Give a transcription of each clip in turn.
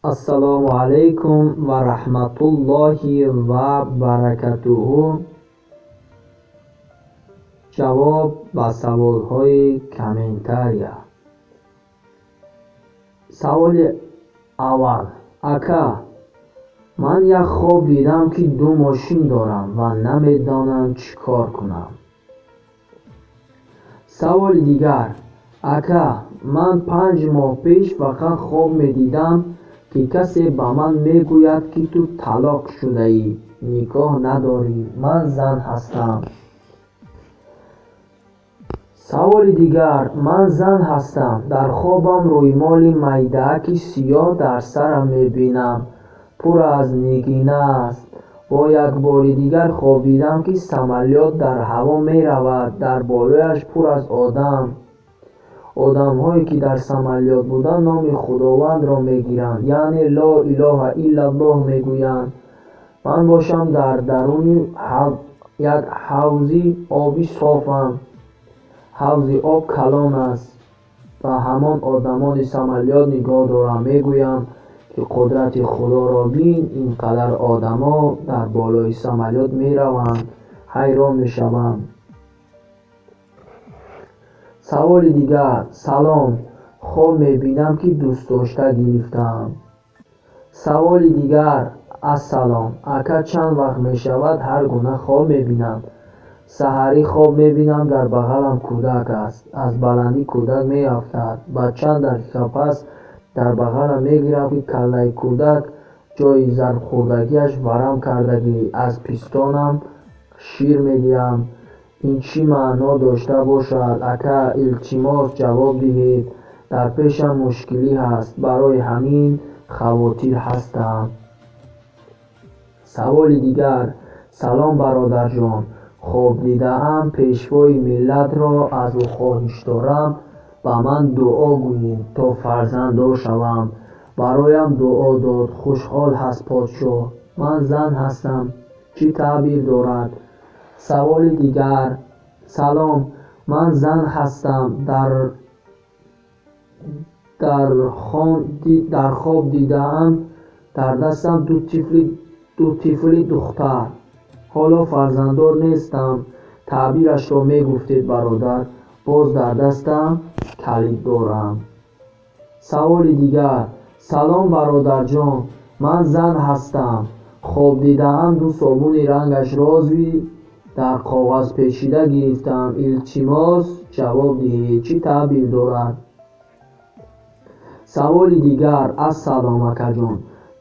Ассалому алайкум ва раҳматуллоҳи ва баракатуҳу. Ҷавоб ба саволҳои комментария. Саволи аввал: ака, ман як хоб дидам, ки ду мошин дорам ва намедонам чӣ кор кунам. Саволи дигар: ака, ман 5 моҳ пеш фақат хоб медидам, ки касе ба ман мегӯяд, ки ту талоқ шудаӣ, никоҳ надорӣ. Ман зан ҳастам. Саволи дигар: ман зан ҳастам, дар хобам рӯймоли майдааки сиёҳ дар сарам мебинам, пур аз нигина аст. Бо як бори дигар хоб дидам, ки самолёт дар ҳаво меравад, дар болояш пур аз одам. Одамҳое, ки дар самолёт буданд, номи Худовандро мегиранд, яъне ло илоҳа иллаллоҳ мегӯянд. Ман бошам, дар даруни як ҳавзи оби софам. Ҳавзи об калон аст. Ба ҳамон одамони самолёт нигоҳ дорам, мегӯям, ки қудрати Худоро бин, ин қадар одамо дар болои самолёт мераванд. Ҳайрон мешавам. Саволи дигар: салом, хоб мебинам, ки дӯстдошта гирифтаам. Саволи дигар: ассалом, ака, чанд вақт мешавад, ҳар гуна хоб мебинам. Саҳарӣ хоб мебинам, дар бағалам кӯдак аст. Аз баландӣ кӯдак меафтад. Ба чанд дақиқа пас дар бағалам мегирам, ки каллаи кӯдак ҷои зарбхӯрдагиаш варам кардагӣ, аз пистонам шир медиҳам. Ин чӣ маъно дошта бошад? Ака, илтимос, ҷавоб диҳед. Дар пешам мушкилӣ ҳаст, барои ҳамин хавотир ҳастам. Саволи дигар: салом, бародарҷон, хоб дидаам Пешвои миллатро, аз ӯ хоҳиш дорам, ба ман дуо гӯед, то фарзанддор шавам. Бароям дуо дод, хушҳол ҳаст подшоҳ. Ман зан ҳастам. Чӣ таъбир дорад? Саволи дигар: салом, ман зан ҳастам, дар хоб дидаам, дар дастам ду тифли духтар. Ҳоло фарзанддор нестам. Таъбирашро мегуфтед, бародар. Боз дар дастам калид дорам. Саволи дигар: салом, бародарҷон, ман зан ҳастам, хоб дидаам ду собуни рангаш розовый дар коғаз печида гирифтаам. Илтимос, ҷавоб диҳед, чӣ таъбир дорад? Саволи дигар: ассалом, акаҷон,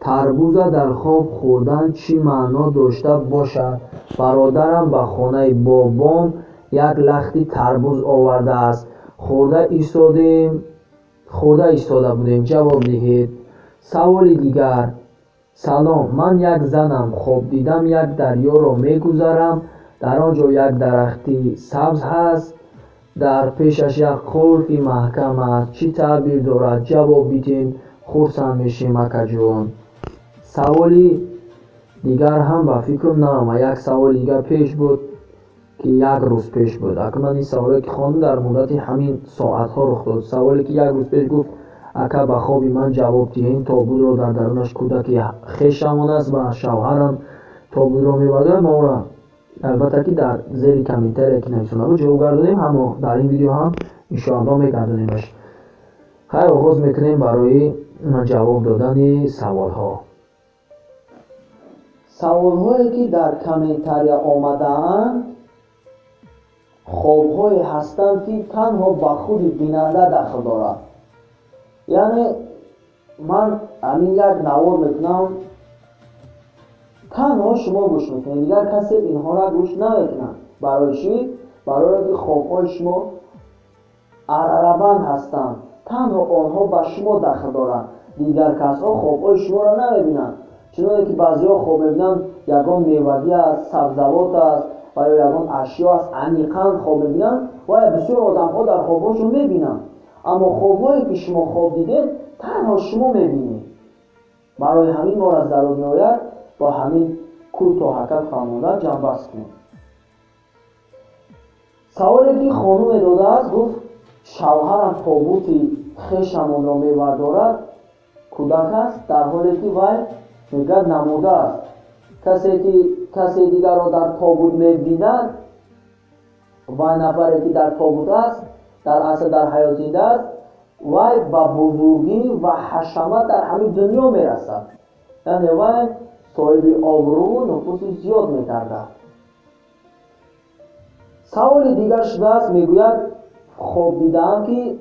тарбуза дар хоб хӯрдан чӣ маъно дошта бошад? Бародарам ба хонаи бобом як лахти тарбуз овардааст, хӯрда истода будем. Ҷавоб диҳед. Саволи дигар: салом, ман як занам, хоб дидам, як дарёро мегузарам, дар он ҷо як дарахти сабз ҳаст, дар пешаш як қулфи маҳкам аст. Чӣ таъбир дорад? Ҷавоб бидиҳед, хурсанд мешем, акаҷон. Саволи дигар ҳам ба фикрам наомад. Як саволи дигар пеш буд, ки як рӯз пеш буд. Ака, ман ин саволе, ки хондам, дар муддати ҳамин соатҳо рух дод. Саволе, ки як рӯз пеш гуфт: ака, ба хоби ман ҷавоб диҳед, тобутро дар дарунаш кӯдаки хешамон аст ва шавҳарам тобутро мебардорад. Мо ӯро, албатта, ки дар зери комментария, ки нависонда буд, ҷавоб гардонем, аммо дар ин видео ҳам, иншоаллоҳ, мегардонемаш. Хайр, оғоз мекунем барои ҷавоб додани саволҳо. Саволҳое, ки дар комментария омадаанд, хобҳое ҳастанд, ки танҳо ба худи бинанда дахл дорад. Яъне ман ҳамин як навор мекунам, танҳо шумо гӯш мекунед, дигар касе инҳоро гӯш намекунад. Барои чӣ? Барои он ки хобҳои шумо арарабанд ҳастанд, танҳо онҳо ба шумо дахл доранд, дигар касҳо хобҳои шуморо намебинанд. Чуноне ки баъзеҳо хоб мебинанд, ягон мевагӣ аст, сабзавот аст ва ё ягон ашё аст, аниқан хоб мебинанд ва бисёр одамҳо дар хобҳошон мебинанд. Аммо хобҳое, ки шумо хоб дидед, танҳо шумо мебинед. Барои ҳамин моро зарур меояд бо ҳамин кӯтоҳакак фаҳмонда ҷамъбаст кунем. Саволе, ки хонуме додааст, гуфт: шавҳарам тобути хешамонро мебардорад, кӯдак аст, дар ҳоле ки вай мегӯяд намурдааст. Касе ки касе дигарро дар тобут мебинад, вай нафаре ки дар тобут аст, дар асл дар ҳаёт зинда аст, вай ба бузургӣ ва ҳашамат дар ҳамин дунё мерасад. Яъне вай соҳиби обрӯву нуфуси зиёд мегардад. Саволи дигар шудааст, мегӯяд хоб дидаам ки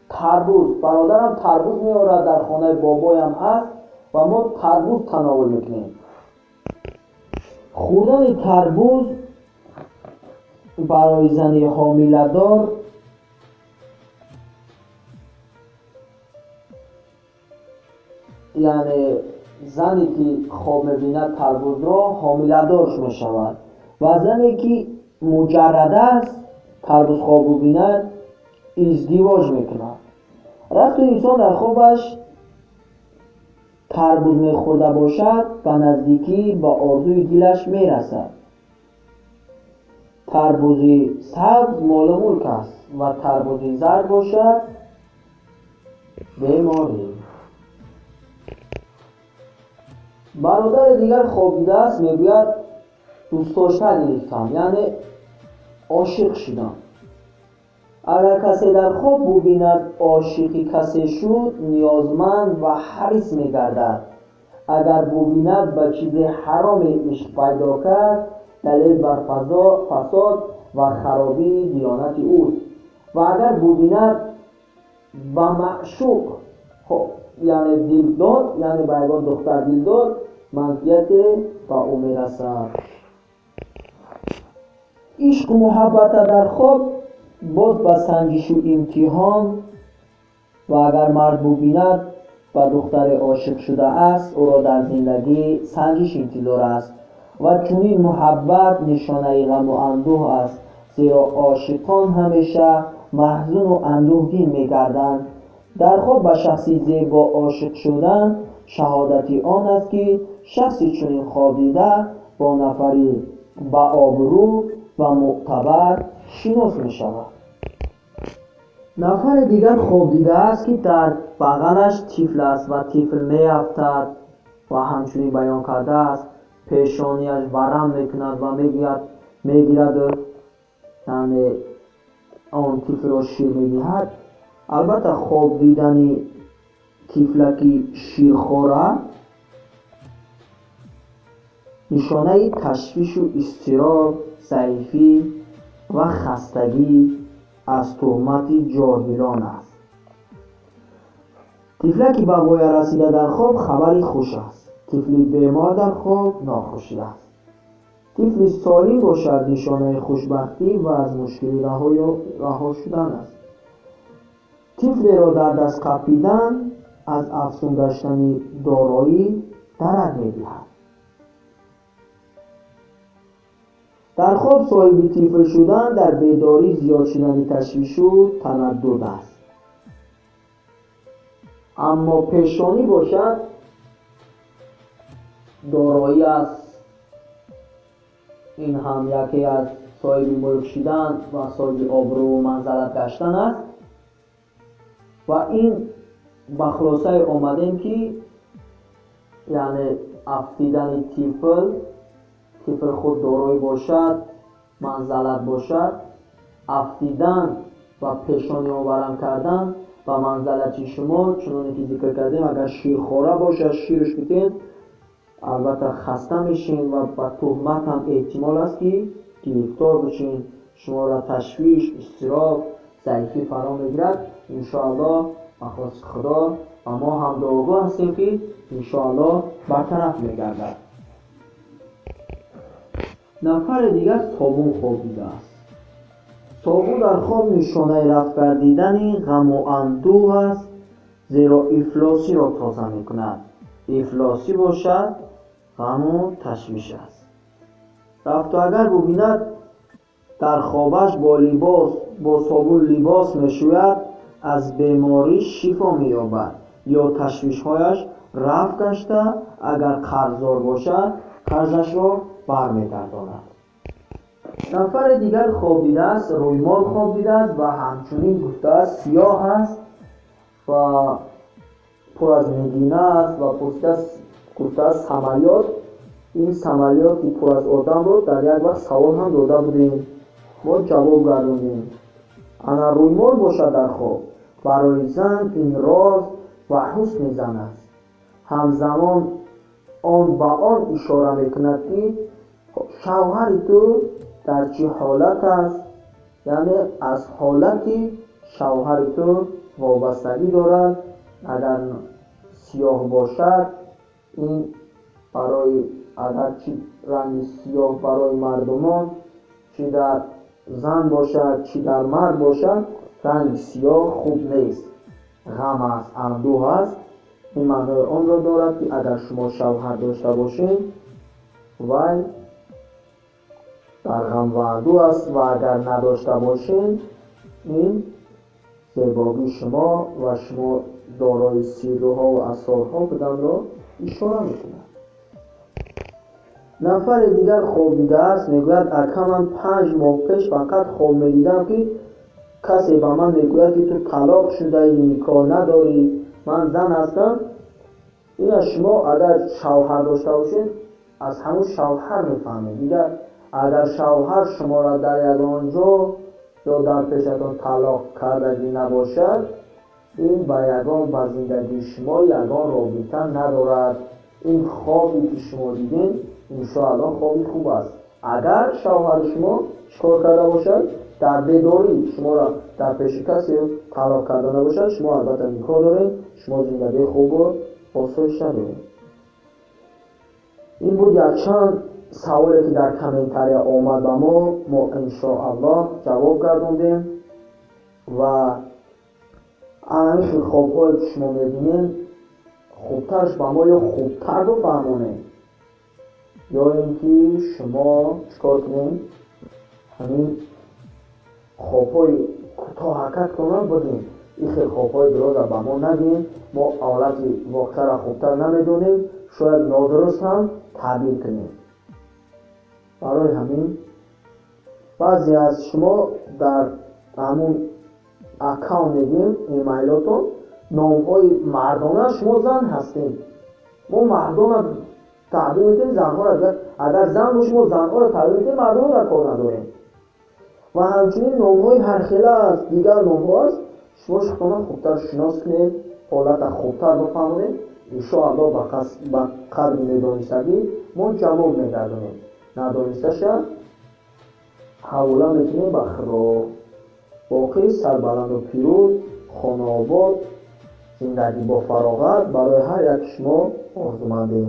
тарбуз, бародарам тарбуз меорад, дар хонаи бобоям ҳаст ва мо тарбуз тановул мекунем. Хӯрдани тарбуз барои зани ҳомиладор яъне зане ки хоб мебинад тарбузро ҳомиладор мешавад ва зане ки муҷаррад аст тарбуз хоб бибинад издивоҷ мекунад. Вақте инсон дар хобаш тарбуз мехӯрда бошад, ба наздикӣ ба орзуи дилаш мерасад. Тарбузи сабз молу мулк аст ва тарбузи зард бошад беморӣ. Бародари дигар хоб дидааст, мегӯяд дӯстдошта гирифтам, яъне ошиқ шудам. Агар касе дар хоб бубинад ошиқи касе шуд, ниёзманд ва ҳарис мегардад. Агар бубинад ба чизе ҳароме ишқ пайдо кард, далел бар фасод ва харобии диёнати ӯст. Ва агар бубинад ба маъшуқ, яъне дил дод, яъне ба ягон духтар дил дод, манфиате ба ӯ мерасад. Ишқу муҳаббата дар хоб боз ба санҷишу имтиҳон ва агар мард бубинад ба духтаре ошиқ шудааст, ӯро дар зиндагӣ санҷиш интизор аст ва чунин муҳаббат нишонаи ғаму андӯҳ аст, зеро ошиқон ҳамеша маҳзуну андӯҳгин мегарданд. Дар хоб ба шахси зебо ошиқ шудан шаҳодати он аст, ки шахси чунин хоб дида бо нафари ба обрӯ ва мӯътабар шинос мешавад. Нафари дигар хоб дидааст, ки дар бағалаш тифл аст ва тифл меафтад ва ҳамчунин баён кардааст, пешонияш варам мекунад ва мегӯяд, мегирад, яъне он тифлро шир медиҳад. Албатта хоб дидани тифлаки ширхора нишонаи ташвишу изтироб, заифӣ ва хастагӣ аз туҳмати ҷоҳилон аст. Тифлаки ба воя расида дар хоб хабари хуш аст. Тифли бемор дар хоб нохушӣ аст. Тифли солим бошад нишонаи хушбахтӣ ва аз мушкилӣ раҳо шудан аст. Тифлеро дар даст қапидан аз афзун гаштани дороӣ дарак медиҳад. Дар хоб соҳиби тифл шудан дар бедорӣ зиёд шудани ташвишу тараддуд аст. Аммо пешонӣ бошад дороӣ аст. Ин ҳам яке аз соҳиби мулк шудан ва соҳиби обрӯву манзалат гаштан аст. Ва ин ба хулосае омадем, ки яъне афтидани тифл, тифл худ дороӣ бошад, манзалат бошад, афтидан ва пешониоварам кардан ба манзалати шумо, чуноне ки зикр кардем, агар ширхора бошад, ширш битен, албатта хаста мешин ва ба туҳмат ҳам эҳтимол аст, ки гирифтор бишин. Шуморо ташвиш, изтироб, заифӣ фаро мегирад. Иншоаллоҳ ба хости Худо ва мо ҳам дуогӯ ҳастем, ки иншоаллоҳ бартараф мегардад. Нафари дигар собун хоб дидааст. Собун дар хоб нишонаи рафт гардидани ғаму андӯҳ аст, зеро ифлосиро тоза мекунад. Ифлосӣ бошад ғаму ташвиш аст. Рафту агар бубинад дар хобаш бо собун либос мешӯяд, аз беморӣ шифо меёбад ё ташвишҳояш рафт гашта, агар қарздор бошад, қарзашро бармегардонад. Нафари дигар хоб дидааст, рӯймол хоб дидааст ва ҳамчунин гуфтааст сиёҳ аст ва Пур аз нигина аст ва пурсидааст, гуфтааст самолёт, ин самолёти пур аз одамро дар як вақт савол ҳам дода будем, мо ҷавоб гардондем. Ана рӯймол бошад дар хоб, барои зан ин роз ва ҳусни зан аст. Ҳамзамон он ба он ишора мекунад, ки шавҳари ту дар чӣ ҳолат аст, яъне аз ҳолати шавҳари ту вобастагӣ дорад. Агар сиёҳ бошад, ин барои агарчи ранги сиёҳ барои мардумон, чӣ дар зан бошад, чӣ дар мард бошад, ранги сиёҳ хуб нест, ғам аст, андӯҳ аст. Ин маънои онро дорад, ки агар шумо шавҳар дошта бошед, вай дар ғам ва андӯҳ аст, ва агар надошта бошед, ин зебогии шумо ва шумо дорои сирруҳо ва асрорҳо буданро ишора мекунад. Нафари дигар хоб дидааст, мегӯяд: ака, ман 5 моҳ пеш фақат хоб медидам, ки касе ба ман мегӯяд, ки ту талоқ шудаӣ, никоҳ надорӣ, ман зан ҳастам. Ина шумо агар шавҳар дошта бошед, аз ҳамун шавҳар мефаҳмед. Дигар агар шавҳар шуморо дар ягон ҷо ё дар пешатон талоқ кардагӣ набошад, ин ба ягон ба зиндагии шумо ягон робита надорад. Ин хобе ки шумо дидед, иншоаллоҳ хоби хуб аст. Агар шавҳари шумо чикор карда бошад, дар бедорӣ шуморо дар пеши касе талоқ карда набошад, шумо албатта никоҳ доред, шумо зиндагии хубро осоишта доред. Ин буд якчанд саволе, ки дар комментария омад ба мо, мо иншоаллоҳ ҷавоб гардондем. Ва ҳамин хел хобҳое ки шумо мебинед, хубтарш ба мо ё хубтар бифаҳмонед, ё ин ки шумо чикор кунед, ҳамин хобҳои кӯтоҳакатонро бигӯед. Ин хел хобҳои дуроза ба мо нагӯед, мо ҳолати воқеаро хубтар намедонем, шояд нодуруст ҳам таъбир кунем. Барои ҳамин баъзе аз шумо дар ҳамун аккаунт мегӯем, имейлотон номҳои мардона, шумо зан ҳастед. Мо мардона таъбир мекунем, занҳоро агар зан бошем, мо занҳоро таъбир мекунем, мардонро дар кор надорем. Ва ҳамчунин номҳои ҳархела аст, дигар номҳо аст, шумо шумо хубтар шинос кунед, ҳолата хубтар бифаҳмонед, иншоаллоҳ ба қадри медонистагӣ мо ҷавоб мегардонем. Надонисташа ҳавола мекунем ба Худо. Боқӣ сарбаланду пирӯз, хонаобод, зиндагӣ бо фароғат барои ҳар як шумо орзумандем.